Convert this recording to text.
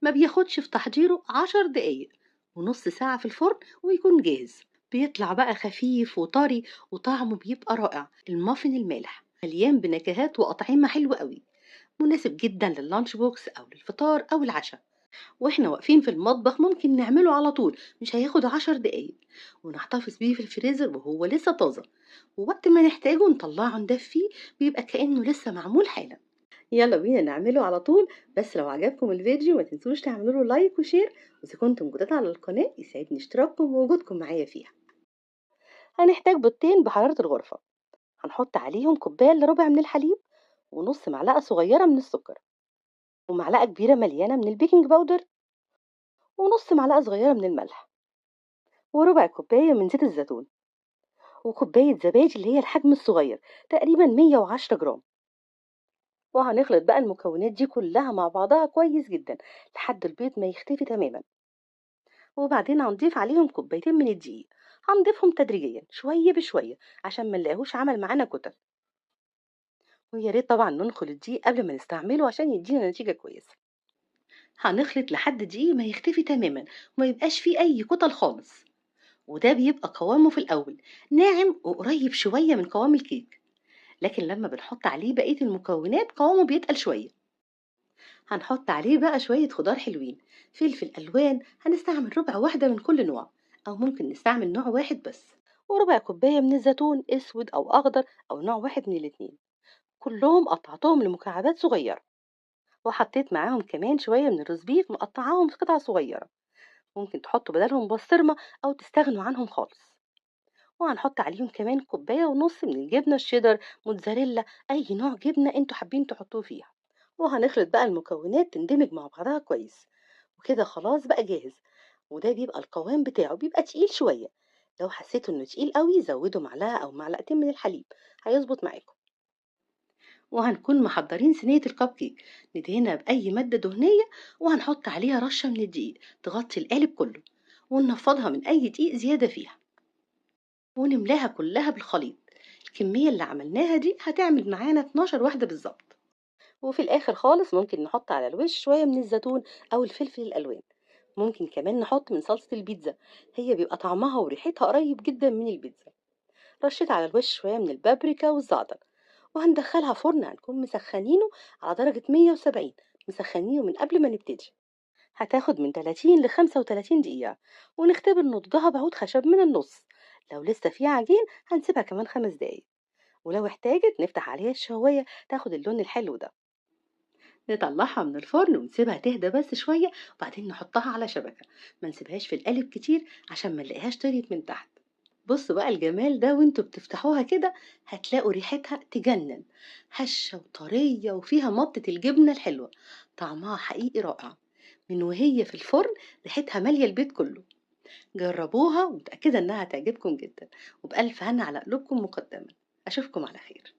ما بياخدش في تحضيره 10 دقايق ونص ساعة في الفرن ويكون جاهز. بيطلع بقى خفيف وطري وطعمه بيبقى رائع. المافن المالح مليان بنكهات وأطعمة حلوة قوي، مناسب جدا لل lunch box أو للفطار أو العشاء. واحنا واقفين في المطبخ ممكن نعمله على طول، مش هياخد 10 دقايق، ونحتفظ بيه في الفريزر وهو لسه طازة، ووقت ما نحتاجه نطلعه ندفيه، بيبقى كأنه لسه معمول حالا. يلا بينا نعمله على طول. بس لو عجبكم الفيديو ما تنسوش تعملوا له like و share، واذا كنتم جداد على القناة يسعدني اشتراككم ووجودكم معايا فيها. هنحتاج بيضتين بحرارة الغرفة، هنحط عليهم كوباية الا ربع من الحليب، ونص معلقة صغيرة من السكر، ومعلقة كبيرة مليانة من ال baking powder، ونص معلقة صغيرة من الملح، وربع كوباية من زيت الزيتون، وكوباية زبادي اللي هي الحجم الصغير تقريبا 110 جرام. وهنخلط بقى المكونات دي كلها مع بعضها كويس جدا لحد البيض ما يختفي تماما. وبعدين هنضيف عليهم كوبايتين من الدقيق، هنضيفهم تدريجيا شوية بشوية عشان ما نلاقيهوش عمل معانا كتل. ويا ريت طبعا ننخل الدقيق قبل ما نستعمله عشان يدينا نتيجة كويسة. هنخلط لحد الدقيق ما يختفي تماما وما يبقاش فيه أي كتل خالص، وده بيبقى قوامه في الأول ناعم وقريب شوية من قوام الكيك، لكن لما بنحط عليه بقية المكونات قوامه بيتقل شوية. هنحط عليه بقى شوية خضار حلوين، فلفل ألوان، هنستعمل ربع واحدة من كل نوع أو ممكن نستعمل نوع واحد بس، وربع كوباية من الزيتون أسود أو أخضر أو نوع واحد من الاتنين، كلهم قطعتهم لمكعبات صغيرة. وحطيت معاهم كمان شوية من الروز بيف مقطعاهم في قطع صغيرة، ممكن تحطوا بدلهم بسطرمة أو تستغنوا عنهم خالص. وهنحط عليهم كمان كوباية ونص من الجبنة الشيدر، موتزاريلا، أي نوع جبنة انتوا حابين تحطوه فيها. وهنخلط بقى المكونات تندمج مع بعضها كويس، وكده خلاص بقى جاهز. وده بيبقى القوام بتاعه بيبقى تقيل شوية، لو حسيتوا انه تقيل قوي زودوا معلقة أو معلقتين من الحليب هيظبط معاكم. وهنكون محضرين صينية الكب كيك، ندهنها بأي مادة دهنية، وهنحط عليها رشة من الدقيق تغطي القالب كله، وننفضها من أي دقيق زيادة فيها، ونملاها كلها بالخليط. الكمية اللي عملناها دي هتعمل معانا 12 واحدة بالظبط. وفي الآخر خالص ممكن نحط على الوش شوية من الزيتون أو الفلفل الألوان، ممكن كمان نحط من صلصة البيتزا، هي بيبقى طعمها وريحتها قريب جدا من البيتزا. رشيت على الوش شوية من البابريكا والزعتر، وهندخلها فرن هنكون مسخنينه على درجة 170، مسخنينه من قبل ما نبتدي. هتاخد من 30 ل 35 دقيقة، ونختبر نضجها بعود خشب من النص. لو لسه فيها عجين هنسيبها كمان 5 دقايق، ولو احتاجت نفتح عليها الشواية تاخد اللون الحلو ده. نطلعها من الفرن ونسيبها تهدى بس شوية، وبعدين نحطها على شبكة، ما نسيبهاش في القالب كتير عشان ما نلاقيهاش طريت من تحت. بصوا بقى الجمال ده، وانتوا بتفتحوها كده هتلاقوا ريحتها تجنن، هشة وطرية وفيها مطة الجبنة الحلوة، طعمها حقيقي رائع. من وهي في الفرن ريحتها مالية البيت كله. جربوها ومتأكدة انها هتعجبكم جدا، وبألف هنا على قلوبكم مقدما. اشوفكم على خير.